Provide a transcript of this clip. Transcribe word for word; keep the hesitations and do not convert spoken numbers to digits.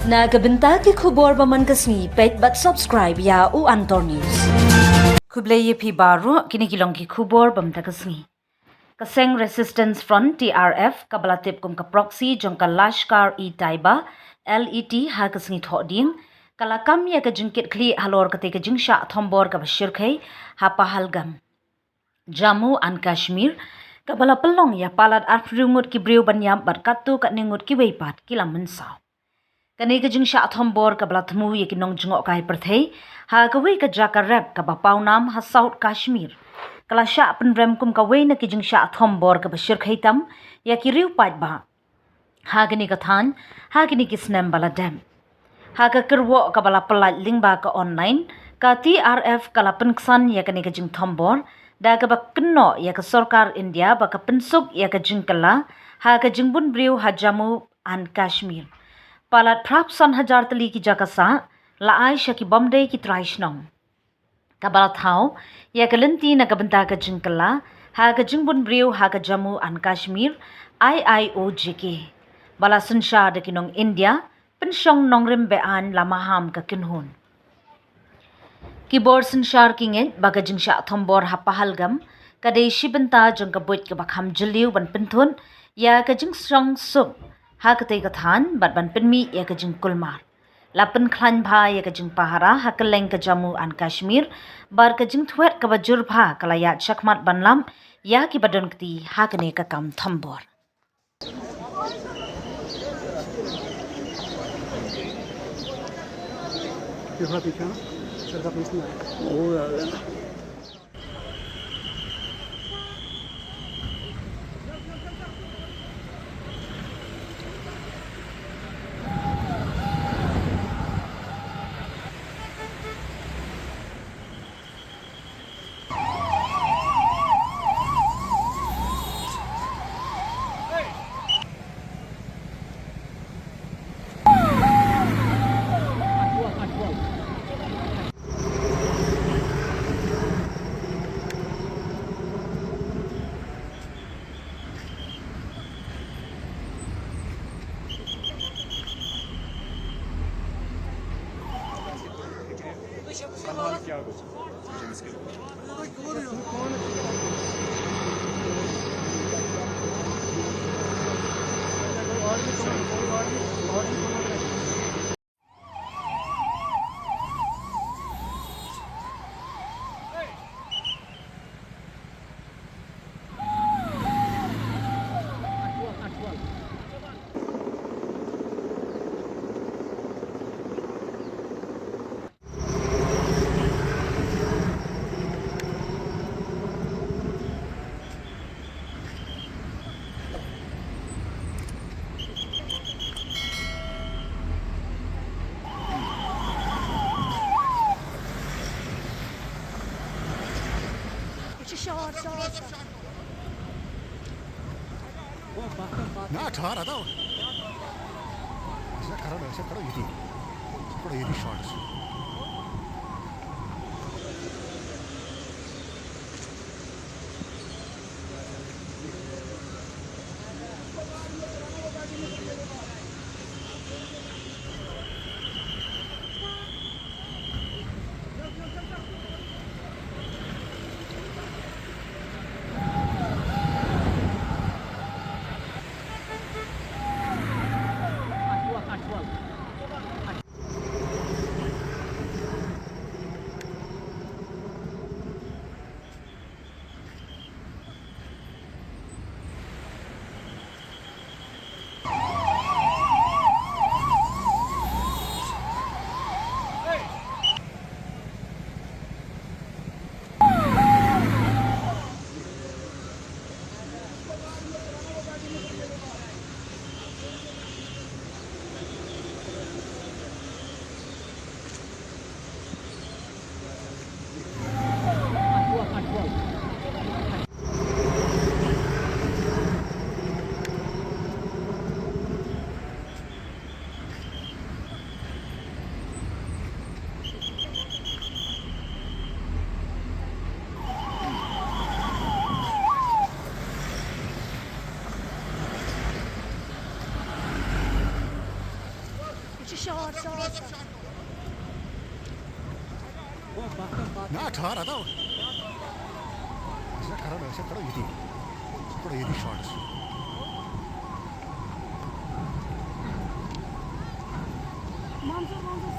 Na ka bynta ki khubor ba man ka sngi, peit bad subscribe ïa u Antor News. Khublei ïa phi baroh, kine ki long ki khubor ba man ka sngi. Ka seng Resistance Front, T R F, kaba la tip kum ka proxy jong ka Lashkar-e-Taiba, L E T, ha ka sngi Thohdieng, ka la kam ïa ka jingkitkhlieh halor katei ka jingshah thombor kaba shyrkhei ha Pahalgam, Jammu and Kashmir, kaba la pynlong ïa palat arphew ngut ki briew ban ïap bad katto katne ngut kiwei pat ki la mynsaw. Kane ka jingshah thombor kaba la thmu ïa ki nongjngohkai pyrthei ha kawei ka jaka rep kaba pawnam ha South Kashmir, ka la shah pynrem kum kawei na ki jingshah thombor kaba shyrkhei tam ïa ki riew paidbah ha kane ka thaiñ ha kine ki snem ba la dep. Ha ka kyrwoh kaba la pyllait lyngba ka online, ka T R F ka la pynksan ïa kane ka jingthombor da kaba kynnoh ïa ka sorkar India ba ka pynsuk ïa ka jingkylla ha ka jingbun briew ha Jammu and Kashmir. Palat phra phew san hajar tylli ki jaka sah la ai sha ki bym dei ki trai shnong. Kaba la thaw ïa ka lynti na ka bynta ka jingkylla ha ka jingbun briew ha ka Jammu and Kashmir, I I O J K, ba la synshar da ki nong India, pynshong nongrim be-aiñ la maham ka kynhun. Ki bor synshar ki ngeit ba ka jingshah thombor ha Pahalgam ka dei shi bynta jong ka buit kaba kham jylliew ban pynthut ïa ka jingshongsuk ha katei ka thaiñ bad ban pynmih ïa ka jingkulmar. La pynkhlaiñ bha ïa ka jingpahara ha kylleng ka Jammu and Kashmir bad ka jingthwet kaba jur bha ka la ïaid shakhmat ban lap ïa kiba don kti ha kane ka kam thombor. ये थोड़ा पीछे ना, सर का पीछे ना। वो आ गया। ना, ठहरा था। ऐसा करो ना, ऐसा करो, ये थी, पकड़ो, ये थी शॉट। Nga thara tau. Sa khara da, sa khara yiti. Khara yiti shot. Manzo, manzo,